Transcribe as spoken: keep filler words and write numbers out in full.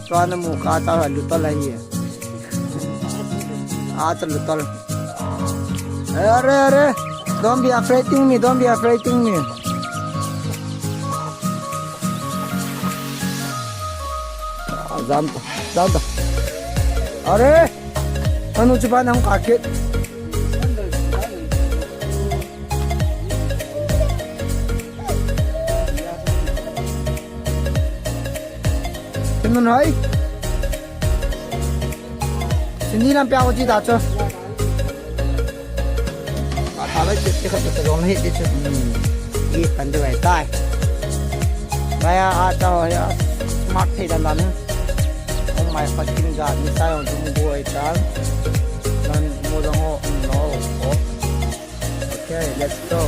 Chuan amu kha ta lutol ahi. A ta lutol. Are, are. Don't be afraiding me, don't be afraiding me. Ah, jam ta, jam ta. Are. Anu chu pa nang ka kit. Kinun hoi. Sini lam pia ko chi ta chu. Ka tha lai chi, chi khat ta jong hi chi chu. Hmm. I pan de wai tai. Maya a ta ho ya. Smart thei dan dan. Oh my fucking God, ni sa yong tum go ai ta. Nan mo jong ho, no. Oh. Okay, let's go.